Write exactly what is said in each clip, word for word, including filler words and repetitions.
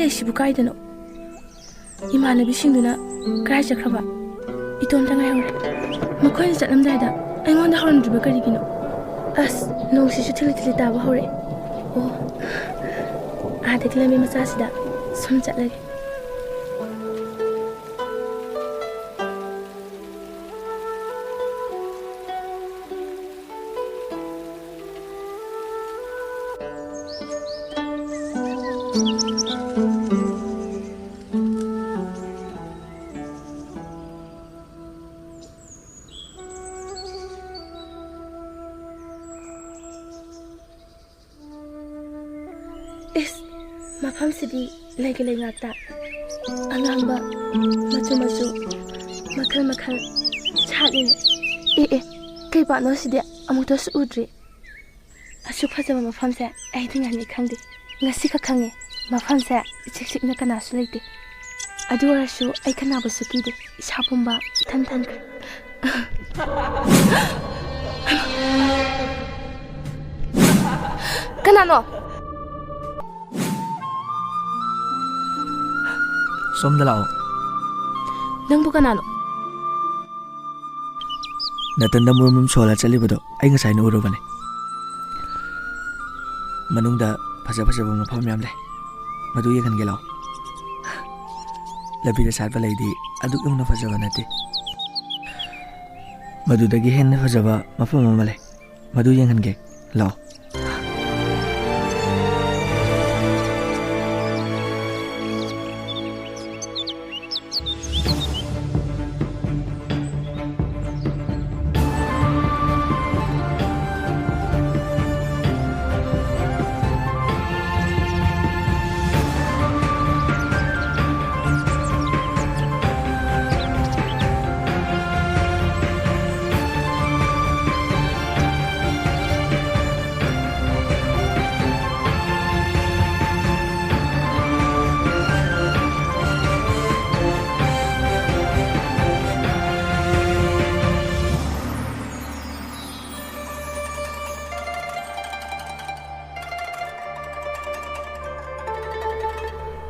ꯑꯩꯁꯤꯕꯨ ꯀꯥꯏꯗꯅꯣ? ꯏꯃꯥꯟꯅꯕꯤꯁꯤꯡꯗꯨꯅ ꯀꯥꯏ ꯆꯠꯈ꯭ꯔꯕ? ꯏꯇꯣꯝꯇ ꯉꯥꯏꯍꯧꯔꯦ꯫ ꯃꯈꯣꯏꯅ ꯆꯠꯂꯝꯗꯥꯏꯗ ꯑꯩꯉꯣꯟꯗ ꯍꯧꯔꯝꯗ꯭ꯔꯤꯕ ꯀꯔꯤꯒꯤꯅꯣ? ꯑꯁ, ꯅꯣꯡꯁꯤꯁꯨ ꯊꯤꯂꯤ ꯊꯤꯂꯤ ꯇꯥꯕ ꯍꯧꯔꯛꯑꯦ꯫ ꯑꯣ, ꯑꯥꯗꯒꯤ ꯂꯝꯕꯤ ꯃꯆꯥꯁꯤꯗ ꯁꯨꯝ ꯆꯠꯂꯒꯦ꯫ ꯏꯁ, ꯃꯐꯝꯁꯤꯗꯤ ꯂꯩꯒꯤ ꯂꯩ ꯉꯥꯛꯇ꯫ ꯑꯉꯥꯡꯕ, ꯃꯆꯨ ꯃꯆꯨ, ꯃꯈꯜ ꯃꯈꯜ ꯁꯥꯠꯂꯤꯅꯦ꯫ ꯑꯦ ꯑꯦ, ꯀꯩ ꯄꯥꯠꯅꯣ ꯁꯤꯗꯤ? ꯑꯃꯨꯛꯇꯁꯨ ꯎꯗ꯭ꯔꯤ꯫ ꯑꯁꯨꯛ ꯐꯖꯕ ꯃꯐꯝꯁꯦ ꯑꯩꯗꯤ ꯉꯥꯏꯅꯤ ꯈꯪꯗꯦ꯫ ꯉꯁꯤꯈꯛ ꯈꯪꯉꯦ ꯃꯐꯝꯁꯦ ꯏꯆꯤꯛ ꯆꯤꯛꯅ ꯀꯅꯥꯁꯨ ꯂꯩꯇꯦ꯫ ꯑꯗꯨ ꯑꯣꯏꯔꯁꯨ ꯑꯩ ꯀꯅꯥꯕꯨꯁꯨ ꯀꯤꯗꯦ, ꯏꯁꯥ ꯄꯨꯝꯕ ꯏꯊꯟ ꯊꯟꯈ꯭ꯔꯦ꯫ ꯀꯅꯥꯅꯣ? ꯁꯣꯝꯗ ꯂꯥꯛꯑꯣ꯫ ꯅꯪꯕꯨ ꯀꯅꯥꯅꯣ? ꯅꯇꯟꯗ ꯃꯨꯔꯨꯝ ꯃꯨꯔꯨꯝ ꯁꯣꯜꯂ ꯆꯠꯂꯤꯕꯗꯣ ꯑꯩ ꯉꯁꯥꯏꯅ ꯎꯔꯨꯕꯅꯦ꯫ ꯃꯅꯨꯡꯗ ꯐꯖ ꯐꯖꯕ ꯃꯐꯝ ꯌꯥꯝ ꯂꯩ, ꯃꯗꯨ ꯌꯦꯡꯍꯟꯒꯦ ꯂꯥꯛꯑꯣ꯫ ꯂꯝꯕꯤꯗ ꯁꯥꯠꯄ ꯂꯩꯗꯤ ꯑꯗꯨꯛ ꯌꯧꯅ ꯐꯖꯕ ꯅꯠꯇꯦ꯫ ꯃꯗꯨꯗꯒꯤ ꯍꯦꯟꯅ ꯐꯖꯕ ꯃꯐꯝ ꯑꯃ ꯂꯩ, ꯃꯗꯨ ꯌꯦꯡꯍꯟꯒꯦ ꯂꯥꯛꯑꯣ꯫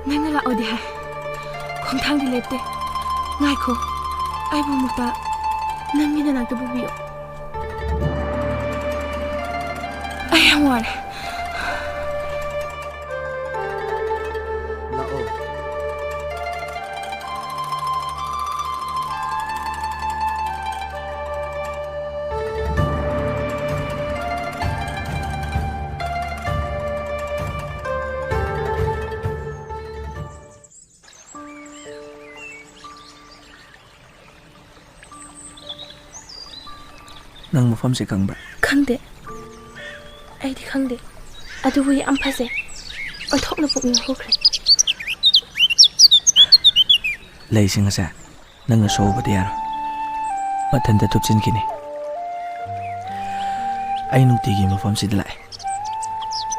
ꯅꯪꯅ ꯂꯥꯛꯑꯣꯗꯤ ꯍꯥꯏ, ꯈꯣꯡꯊꯥꯡꯗꯤ ꯂꯦꯞꯇꯦ꯫ ꯉꯥꯏꯈꯣ, ꯑꯩꯕꯨ ꯑꯃꯨꯛꯇ ꯅꯪꯒꯤ ꯅꯅꯥꯛꯇ ꯄꯨꯕꯤꯌꯨ꯫ ꯑꯩ ꯌꯥꯝ ꯋꯥꯔꯦ꯫ ꯂꯥꯛꯑꯣ꯫ ꯅꯪ ꯃꯐꯝꯁꯦ ꯈꯪꯕ꯭ꯔꯥ? ꯈꯪꯗꯦ꯫ ꯑꯩꯗꯤ ꯈꯪꯗꯦ꯫ ꯑꯗꯨꯕꯨ ꯌꯥꯝ ꯐꯖꯩ꯫ ꯑꯣꯟꯊꯣꯛꯅ ꯄꯨꯛꯅꯤꯡ ꯍꯨꯈ꯭ꯔꯦ꯫ ꯂꯩꯁꯤꯡ ꯑꯁꯦ ꯅꯪꯅ ꯁꯣꯛꯎꯕꯗꯤ ꯌꯥꯔꯣꯏ꯫ ꯃꯊꯟꯇ ꯊꯨꯞꯆꯤꯟꯈꯤꯅꯤ꯫ ꯑꯩ ꯅꯨꯡꯇꯤꯒꯤ ꯃꯐꯝꯁꯤꯗ ꯂꯥꯛꯑꯦ꯫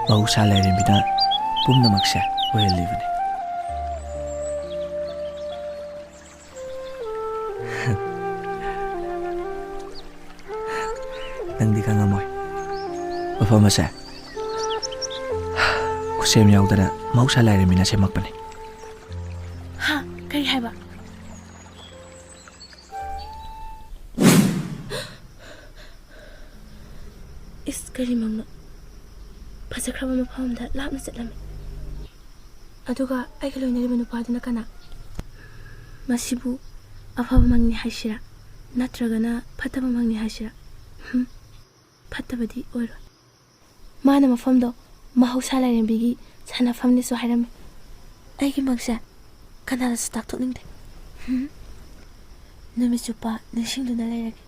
ꯃꯍꯧꯁꯥ ꯂꯥꯏꯔꯦꯝꯕꯤꯅ ꯄꯨꯝꯅꯃꯛꯁꯦ ꯑꯣꯏꯍꯜꯂꯤꯕꯅꯤ꯫ ꯅꯪꯗꯤ ꯈꯪꯉꯝꯃꯣꯏ꯫ ꯃꯐꯝ ꯑꯁꯦ ꯈꯨꯠꯁꯦꯝ ꯌꯥꯎꯗꯅ ꯃꯍꯧꯁꯥ ꯂꯥꯏꯔꯦꯝꯕꯤꯅ ꯁꯦꯝꯃꯛꯄꯅꯤ꯫ ꯍꯥ? ꯀꯔꯤ ꯍꯥꯏꯕ? ꯏꯁ, ꯀꯔꯤ ꯃꯪꯅꯣ? ꯐꯖꯈ꯭ꯔꯕ ꯃꯐꯝ ꯑꯃꯗ ꯂꯥꯞꯅ ꯆꯠꯂꯝꯃꯤ꯫ ꯑꯗꯨꯒ ꯑꯩꯒ ꯂꯣꯏꯅꯔꯤꯕ ꯅꯨꯄꯥꯗꯨꯅ ꯀꯅꯥ? ꯃꯁꯤꯕꯨ ꯑꯐꯕ ꯃꯪꯅꯤ ꯍꯥꯏꯁꯤꯔꯥ? ꯅꯠꯇ꯭ꯔꯒꯅ ꯐꯠꯇꯕ ꯃꯪꯅꯤ ꯍꯥꯏꯁꯤꯔꯥ? ꯍꯨꯝ, ꯐꯠꯇꯕꯗꯤ ꯑꯣꯏꯔꯣꯏ꯫ ꯃꯥꯅ ꯃꯐꯝꯗꯣ ꯃꯍꯧꯁꯥ ꯂꯥꯏꯔꯦꯝꯕꯤꯒꯤ ꯁꯥꯟꯅꯐꯝꯅꯤꯁꯨ ꯍꯥꯏꯔꯝꯃꯤ꯫ ꯑꯩꯒꯤ ꯃꯪꯁꯦ ꯀꯅꯥꯗꯁꯨ ꯇꯥꯛꯊꯣꯛꯅꯤꯡꯗꯦ꯫ ꯍꯨꯝ, ꯅꯨꯃꯤꯠ ꯆꯨꯞꯄ ꯅꯤꯡꯁꯤꯡꯗꯨꯅ ꯂꯩꯔꯒꯦ꯫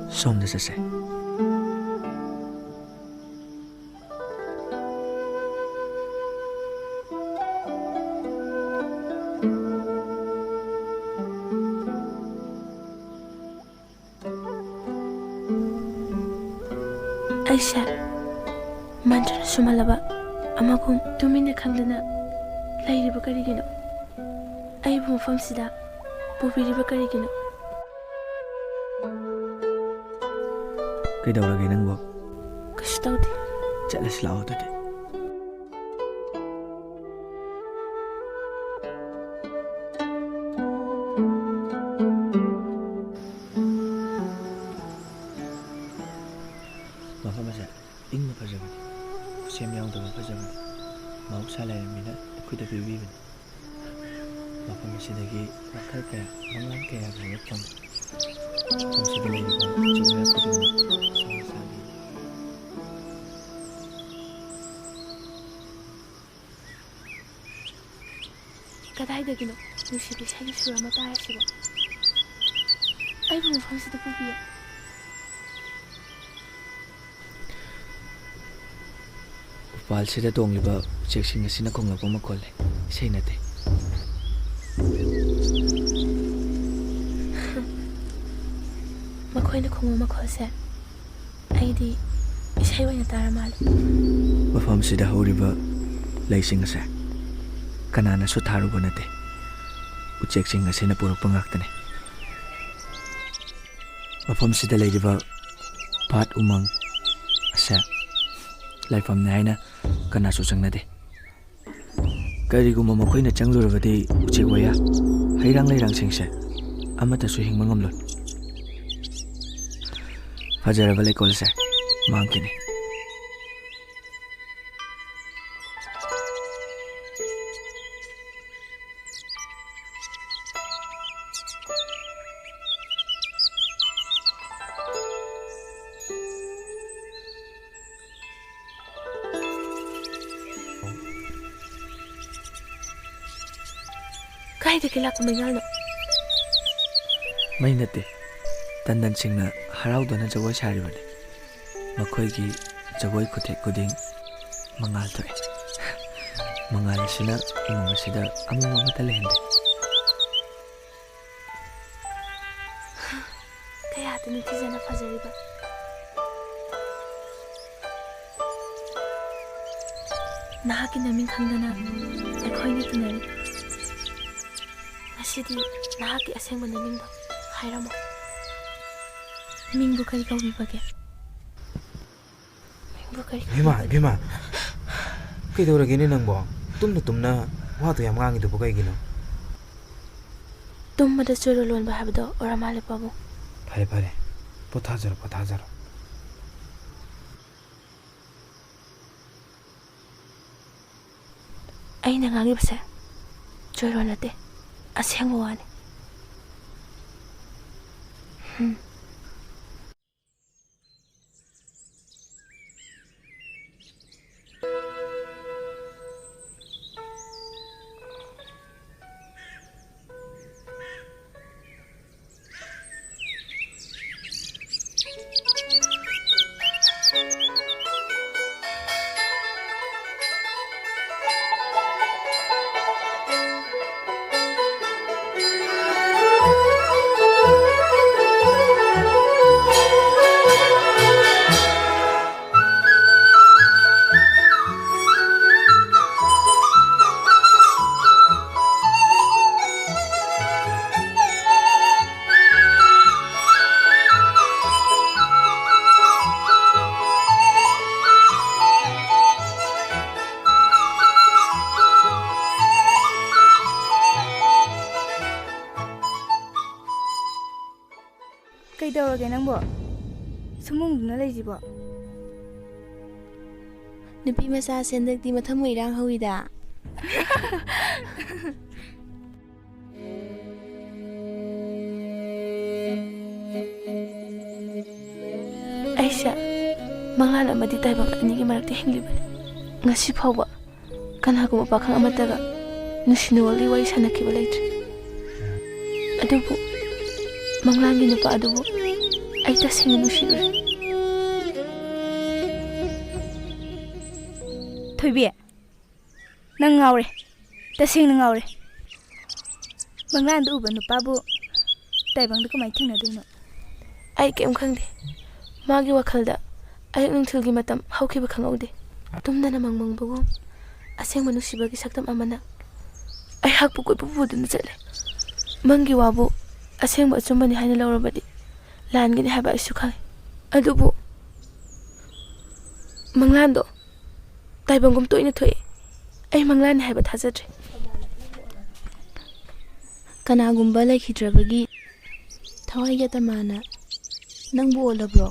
ꯁꯣꯝꯗ ꯆꯠꯁꯦ꯫ ꯑꯩꯁꯦ ꯃꯟꯇ꯭ꯔꯅ ꯁꯨꯝꯍꯜꯂꯕ ꯑꯃꯒꯨꯝ ꯇꯨꯃꯤꯟꯅ ꯈꯪꯗꯅ ꯂꯩꯔꯤꯕ ꯀꯔꯤꯒꯤꯅꯣ? ꯑꯩꯕꯨ ꯃꯐꯝꯁꯤꯗ ꯄꯨꯕꯤꯔꯤꯕ ꯀꯔꯤꯒꯤꯅꯣ? ꯀꯩꯗꯧꯔꯒꯦ ꯅꯪꯕꯣ? ꯀꯩꯁꯨ ꯇꯧꯗꯦ꯫ ꯆꯠꯂꯁꯤ ꯂꯥꯛꯑꯣ ꯑꯗꯨꯗꯤ꯫ ꯃꯐꯝ ꯑꯁꯦ ꯏꯪꯅ ꯐꯖꯕꯅꯤ, ꯈꯨꯠꯁꯦꯝ ꯌꯥꯎꯗꯕ ꯐꯖꯕꯅꯤ, ꯃꯍꯧꯁꯥ ꯂꯥꯏꯔꯦꯝꯕꯤꯅ ꯑꯩꯈꯣꯏꯗ ꯄꯤꯕꯤꯕꯅꯤ꯫ ꯃꯐꯝ ꯑꯁꯤꯗꯒꯤ ꯋꯥꯈꯜ ꯀꯌꯥ, ꯃꯉꯥꯜ ꯀꯌꯥꯒꯤ ꯍꯧꯔꯛꯐꯝ꯫ ꯃꯐꯝꯁꯤꯗ ꯂꯩꯔꯤꯕ ꯎꯆꯦꯛ ꯋꯥꯌꯥ ꯈꯨꯗꯤꯡꯃꯛ ꯃꯁꯥ ꯃꯁꯥꯒꯤ ꯀꯗꯥꯏꯗꯒꯤꯅꯣ ꯅꯨꯡꯁꯤꯕ ꯏꯁꯩꯒꯤ ꯁꯨꯔ ꯑꯃ ꯇꯥꯔꯤꯁꯤꯕꯣ? ꯑꯩꯕꯨ ꯃꯐꯝꯁꯤꯗ ꯄꯨꯕꯤꯌꯨ꯫ ꯎꯄꯥꯜꯁꯤꯗ ꯇꯣꯡꯂꯤꯕ ꯎꯆꯦꯛꯁꯤꯡ ꯑꯁꯤꯅ ꯈꯣꯡꯂꯛꯄ ꯃꯈꯣꯜꯅꯤ, ꯏꯁꯩ ꯅꯠꯇꯦ꯫ ꯃꯈꯣꯏꯅ ꯈꯣꯡꯕ ꯃꯈꯣꯜꯁꯦ ꯑꯩꯗꯤ ꯏꯁꯩ ꯑꯣꯏꯅ ꯇꯥꯔ ꯃꯥꯜꯂꯦ꯫ ꯃꯐꯝꯁꯤꯗ ꯍꯧꯔꯤꯕ ꯂꯩꯁꯤꯡ ꯑꯁꯦ ꯀꯅꯥꯅꯁꯨ ꯊꯥꯔꯨꯕ ꯅꯠꯇꯦ, ꯎꯆꯦꯛꯁꯤꯡ ꯑꯁꯤꯅ ꯄꯨꯔꯛꯄ ꯉꯥꯛꯇꯅꯤ꯫ ꯃꯐꯝꯁꯤꯗ ꯂꯩꯔꯤꯕ ꯄꯥꯠ ꯎꯃꯪ ꯑꯁꯦ ꯂꯥꯏꯐꯝꯅꯤ ꯍꯥꯏꯅ ꯀꯅꯥꯁꯨ ꯆꯪꯅꯗꯦ꯫ ꯀꯔꯤꯒꯨꯝꯕ ꯃꯈꯣꯏꯅ ꯆꯪꯂꯨꯔꯕꯗꯤ ꯎꯆꯦꯛ ꯋꯥꯌꯥ, ꯍꯩꯔꯥꯡ ꯂꯩꯔꯥꯡꯁꯤꯡꯁꯦ ꯑꯃꯠꯇꯁꯨ ꯍꯤꯡꯕ ꯉꯝꯂꯣꯏ꯫ ꯐꯖꯔꯕ ꯂꯩꯀꯣꯜꯁꯦ ꯃꯥꯡꯈꯤꯅꯤ꯫ ꯀꯥꯏꯗꯒꯤ ꯂꯥꯛꯄ ꯃꯩꯉꯥꯜꯅꯣ? ꯃꯩ ꯅꯠꯇꯦ, ꯇꯟꯗꯟꯁꯤꯡꯅ ꯍꯔꯥꯎꯗꯨꯅ ꯖꯒꯣꯏ ꯁꯥꯔꯤꯕꯅꯤ꯫ ꯃꯈꯣꯏꯒꯤ ꯖꯒꯣꯏ ꯈꯨꯊꯦꯛ ꯈꯨꯗꯤꯡ ꯃꯉꯥꯜ ꯊꯣꯛꯑꯦ꯫ ꯃꯉꯥꯜ ꯑꯁꯤꯅ ꯏꯃꯨꯡ ꯑꯁꯤꯗ ꯑꯃꯝꯕ ꯑꯃꯠꯇ ꯂꯩꯍꯟꯗꯦ꯫ ꯀꯌꯥꯗ ꯅꯤꯡꯊꯤꯖꯅ ꯐꯖꯔꯤꯕ! ꯅꯍꯥꯛꯀꯤ ꯅꯃꯤꯡ ꯈꯪꯗꯅ ꯑꯩꯈꯣꯏꯅ ꯇꯤꯟꯅꯔꯤ꯫ ꯉꯁꯤꯗꯤ ꯅꯍꯥꯛꯀꯤ ꯑꯁꯦꯡꯕ ꯅꯃꯤꯡꯗꯣ ꯍꯥꯏꯔꯝꯃꯣ꯫ ꯃꯤꯡꯕꯨ ꯀꯔꯤ ꯀꯧꯕꯤꯕꯒꯦ? ꯏꯕꯦꯝꯃ, ꯏꯕꯦꯝꯃ, ꯀꯩꯗꯧꯔꯒꯦꯅꯦ ꯅꯪꯕꯣ? ꯇꯨꯝꯅ ꯇꯨꯝꯅ ꯋꯥꯗꯣ ꯌꯥꯝ ꯉꯥꯡꯉꯤꯗꯨꯕꯨ ꯀꯩꯒꯤꯅꯣ? ꯇꯨꯝꯕꯗ ꯆꯣꯏꯔꯣꯜ ꯂꯣꯟꯕ ꯍꯥꯏꯕꯗꯣ ꯑꯣꯏꯔ ꯃꯥꯜꯂꯦ, ꯄꯥꯕꯨꯡ꯫ ꯐꯔꯦ, ꯐꯔꯦ꯫ ꯄꯣꯊꯥꯖꯔꯣ, ꯄꯣꯊꯥꯖꯔꯣ꯫ ꯑꯩꯅ ꯉꯥꯡꯉꯤꯕꯁꯦ ꯆꯣꯏꯔꯣꯜ ꯅꯠꯇꯦ, ꯑꯁꯦꯡꯕ ꯋꯥꯅꯤ꯫ ꯍꯝ꯫ ꯀꯩꯗꯧꯔꯒꯦ ꯅꯪꯕꯣ? ꯁꯨꯝ ꯎꯪꯗꯨꯅ ꯂꯩꯁꯤꯕꯣ? ꯅꯨꯄꯤ ꯃꯆꯥꯁꯦ ꯍꯟꯗꯛꯇꯤ ꯃꯊꯃꯣꯏ ꯏꯔꯥꯡ ꯍꯧꯏꯗ꯫ ꯑꯩꯁꯦ ꯃꯪꯂꯥꯟ ꯑꯃꯗꯤ ꯇꯥꯏꯕꯪ ꯑꯅꯤꯒꯤ ꯃꯔꯛꯇ ꯍꯤꯡꯂꯤꯕꯅꯤ꯫ ꯉꯁꯤ ꯐꯥꯎꯕ ꯀꯅꯥꯒꯨꯝꯕ ꯄꯥꯈꯪ ꯑꯃꯠꯇꯒ ꯅꯨꯡꯁꯤ ꯅꯨꯡꯉꯣꯜꯒꯤ ꯋꯥꯔꯤ ꯁꯥꯟꯅꯈꯤꯕ ꯂꯩꯇ꯭ꯔꯤ꯫ ꯑꯗꯨꯕꯨ ꯃꯪꯂꯥꯟꯒꯤ ꯅꯨꯄꯥ ꯑꯗꯨꯕꯨ ꯑꯩ ꯇꯁꯦꯡꯅ ꯅꯨꯡꯁꯤꯔꯨꯔꯦ꯫ ꯊꯣꯏꯕꯤ, ꯅꯪ ꯉꯥꯎꯔꯦ, ꯇꯁꯦꯡꯅ ꯉꯥꯎꯔꯦ꯫ ꯃꯪꯂꯥꯟꯗ ꯎꯕ ꯅꯨꯄꯥꯕꯨ ꯇꯥꯏꯕꯪꯗ ꯀꯃꯥꯏꯅ ꯊꯦꯡꯅꯗꯣꯏꯅꯣ? ꯑꯩ ꯀꯩꯝ ꯈꯪꯗꯦ꯫ ꯃꯥꯒꯤ ꯋꯥꯈꯜꯗ ꯑꯌꯨꯛ ꯅꯨꯡꯊꯤꯜꯒꯤ ꯃꯇꯝ ꯍꯧꯈꯤꯕ ꯈꯪꯍꯧꯗꯦ꯫ ꯇꯨꯝꯗꯅ ꯃꯪ ꯃꯪꯕꯒꯨꯝ ꯑꯁꯦꯡꯕ ꯅꯨꯡꯁꯤꯕꯒꯤ ꯁꯛꯇꯝ ꯑꯃꯅ ꯑꯩꯍꯥꯛꯄꯨ ꯀꯣꯏꯄꯨ ꯄꯨꯗꯨꯅ ꯆꯠꯂꯦ꯫ ꯃꯪꯒꯤ ꯋꯥꯕꯨ ꯑꯁꯦꯡꯕ ꯑꯆꯨꯝꯕꯅꯤ ꯍꯥꯏꯅ ꯂꯧꯔꯕꯗꯤ ꯂꯥꯟꯒꯅꯤ ꯍꯥꯏꯕ ꯑꯩꯁꯨ ꯈꯪꯏ꯫ ꯑꯗꯨꯕꯨ ꯃꯪꯂꯥꯟꯗꯣ ꯇꯥꯏꯕꯪꯒꯨꯝ ꯇꯣꯏꯅ ꯊꯣꯛꯑꯦ꯫ ꯑꯩ ꯃꯪꯂꯥꯟꯅꯤ ꯍꯥꯏꯕ ꯊꯥꯖꯗ꯭ꯔꯦ꯫ ꯀꯅꯥꯒꯨꯝꯕ ꯂꯩꯈꯤꯗ꯭ꯔꯕꯒꯤ ꯊꯋꯥꯏꯒꯤ ꯑꯇꯃꯅ ꯅꯪꯕꯨ ꯑꯣꯜꯂꯕ꯭ꯔꯣ?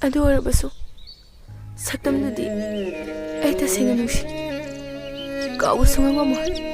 ꯑꯗꯨ ꯑꯣꯏꯔꯕꯁꯨ ꯁꯛꯇꯝꯗꯨꯗꯤ ꯑꯩ ꯇꯁꯦꯡꯅ ꯅꯨꯡꯁꯤ꯫ ꯀꯥꯎꯕ ꯁꯨꯡꯉꯝ ꯉꯝꯃꯣꯏ꯫